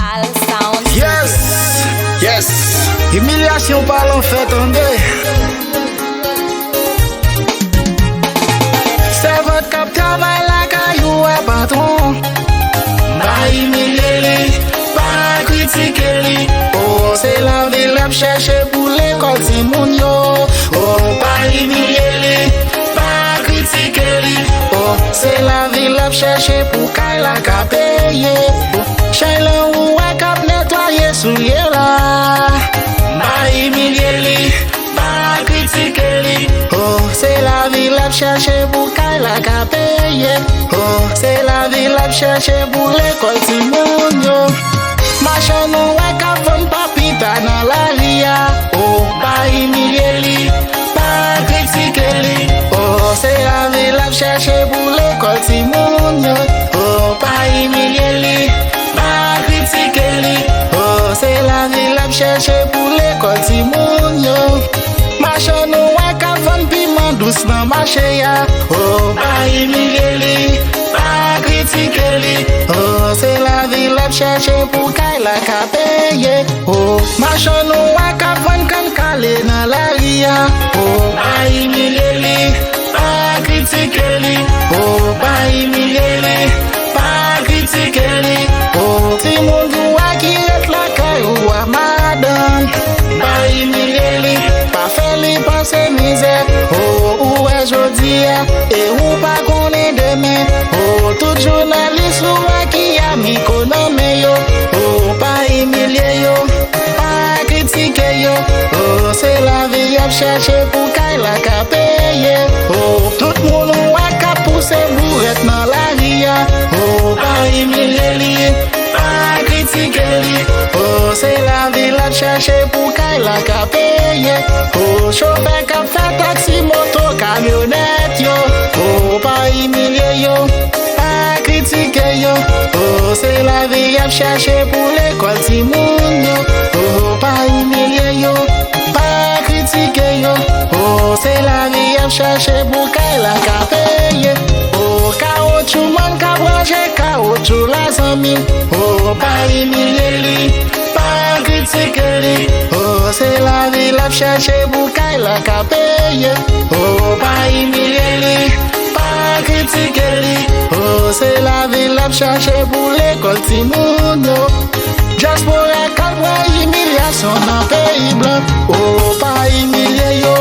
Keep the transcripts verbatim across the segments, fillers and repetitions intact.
Al Sound. Yes! Yes! Imilyasyon pa lanfè tande. Sèvant k ap travay lakay ou a patwon. Pa imilye li, pa kritike li. Oh, se lavi l ap chèche pou lekòl timoun yo. Oh, pa imilye li, pa kritike li. Oh, se lavi l ap chèche pou kay la ka peye. Oh, chay lan ou wè k ap netwaye soulye la. Pa imilye li, pa kritike li. Oh, se lavi l ap chèche pou kay la ka peye. Oh, se lavi l ap chèche pou lekòl timoun yo. Machann ou wè k ap vann papita nan lari a. Oh, pa imilye li, pa kritike li. Oh, se lavi l ap chèche pou lekòl timoun yo. Oh, pa imilye li, pa kritike li. Oh, se lavi l ap chèche pou lekòl timoun yo. Machann ou wè k ap vann piman dous nan mache a. Oh, pa imilye li, pa kritike li. Oh, se lavi l ap chèche pou kay la ka peye. Oh, machann ou wè k ap vann kann kale nan lari a. Oh, pa imilye li, pa kritike li. Oh, pa imilye li, pa kritike li. Oh, timoun ou a ki ret lakay ou a madanm. Pa imilye li, pa fè li panse mizè. Oh, ou wè jodi a, e ou pa konnen demen. Oh, tout jounalis ou a ki a mikwo nan men yo. Oh, pa imilye yo, pa kritike yo. Oh, se lavi y ap chèche pou kay la ka peye. Oh, tout moun ou a k ap pouse bourèt nan lari a. Oh, pa imilye li, pa kritike li. Oh, se lavi l ap chèche pou kay la ka peye. Oh, chofè k ap fè taksi, moto, kamyonèt yo. Oh, pa imilye yo, pa kritike yo. Oh, se lavi y ap chèche pou lekòl timoun yo. Oh, pa imilye yo, pa kritike yo. Oh, se lavi y ap chèche pou kay la ka peye. Oh, kawotchouman k ap ranje kawotchou la zanmi. Oh, pa imilye li, pa kritike li. Oh, se lavi l ap chèche pou kay la ka peye. Oh, pa imilye li, pa kritike li. Oh, se lavi l ap chèche pou lekòl timoun yo. Dyaspora k ap pran imilyasyon nan peyi blan. Oh, pa imilye yo,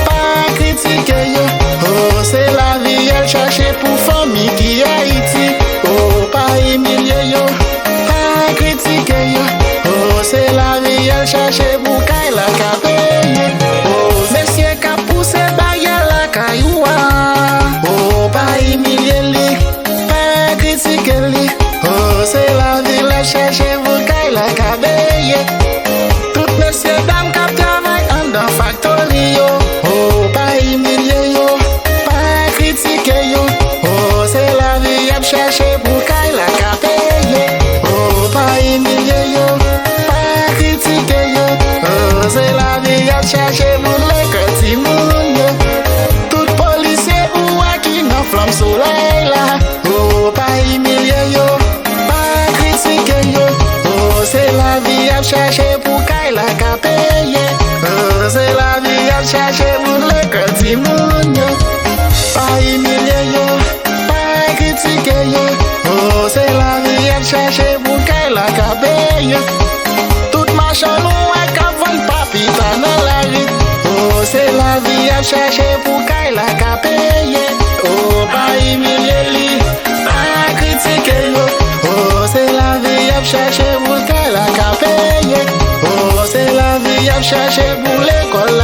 pa kritike yo. Oh, se lavi y al chèche pou fanmi ki Ayiti. Oh, pa imilye yo, pa kritike yo. Oh, se lavi y al chèche pou kay la ka peye. Oh, mesye k ap pouse baryè lakay ou a. Oh, pa imilye li, pa kritike li. Oh, se lavi l ap chèche pou kay la ka peye. Tout mesye dam k ap travay anndan faktori yo. Oh, pa imilye yo, pa kritike yo. Oh, se lavi y ap chèche pou kay la ka peye. Oh, pa imilye yo, pa kritike yo. Oh, se lavi y ap chèche pou lekòl timoun yo. Tout polisye ou a ki nan flanm solèy la. Oh, pa imilye yo, pa kritike yo. Oh, se lavi y ap chèche pou kay la ka peye. Oh, se lavi y ap chèche pou lekòl timoun yo. Pa imilye yo, pa kritike yo. Oh, se lavi y ap chèche pou kay la ka peye. Tout machann ou wè k ap vann papita nan lari. Oh, se lavi y ap chèche pou kay la ka peye. Oh, pa imilye li, pa kritike yo. Oh, se lavi y ap chèche pou kay la ka peye. Oh, se lavi y ap chèche pou lekòl